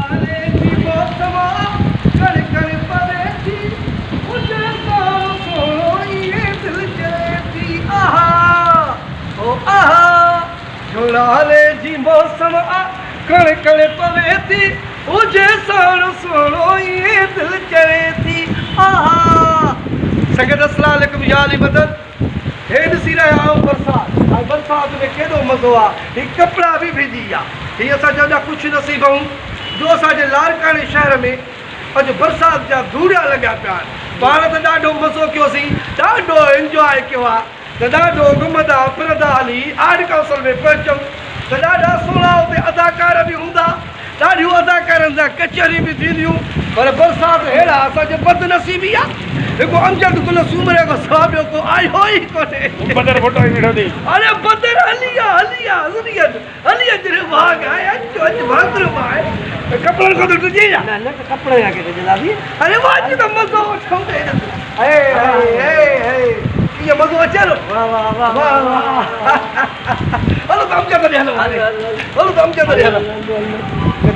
جهڙالي جي موسم آ، ڪڻ ڪڻ پوي ٿي، هجي ساڻ سهڻو ائين دل چوي ٿي، آها او آها. جهڙالي جي موسم آ، ڪڻ ڪڻ پوي ٿي، هجي ساڻ سهڻو ائين دل چوي ٿي، آها. سنگت السلام عليڪم يا علي مدد. هي ڏسي رهيا آهيو برسات ۽ برسات ۾ ڪيڏو مزو آ هي ڪپڙا به ڀيڄي ويا هي اسان جا اڃا خوش نصيب آهيون جو اسان جي لاڙڪاڻي شهر ۾ اڄ برسات جا ڌوڙيا لڳا پيا آهن پاڻ ته ڏاڍو مزو ڪيوسين ڏاڍو انجواء ڪيو آ ته ڏاڍو گهمندا ڦرندا هلي آرٽ ڪائونسل ۾ پهچون ته ڏاڍا سهڻا اتي اداڪار به هوندا ڏاڍيون اداڪارن سان ڪچهريون به ٿينديون پر برسات ههڙا اسان جي بدنصيبي آ هڪ امجد گل سومري کان سوا ٻيو ڪو آيو ئي ڪونهي. بدر ڀٽو ئي ويٺو ٿي. اڙي بدر هلي آ هلي آ هلي اچ هلي اچ ري ڀاڳ آهي اچ اچ ڀاڪر پاء ڪپڙن کان ته ڊڄين ڇا. نه نه ته ڪپڙن کان ڪيڏي ڊڄنداسين. اڙي واهه اچ ته مزو وٺون ته هيڏي هي هي هي هي ڪيئن مزو اچي ٿو. واه واه واه واه واه. هلو ته امجد ڏي هلو هلو ته امجد ڏي هلو.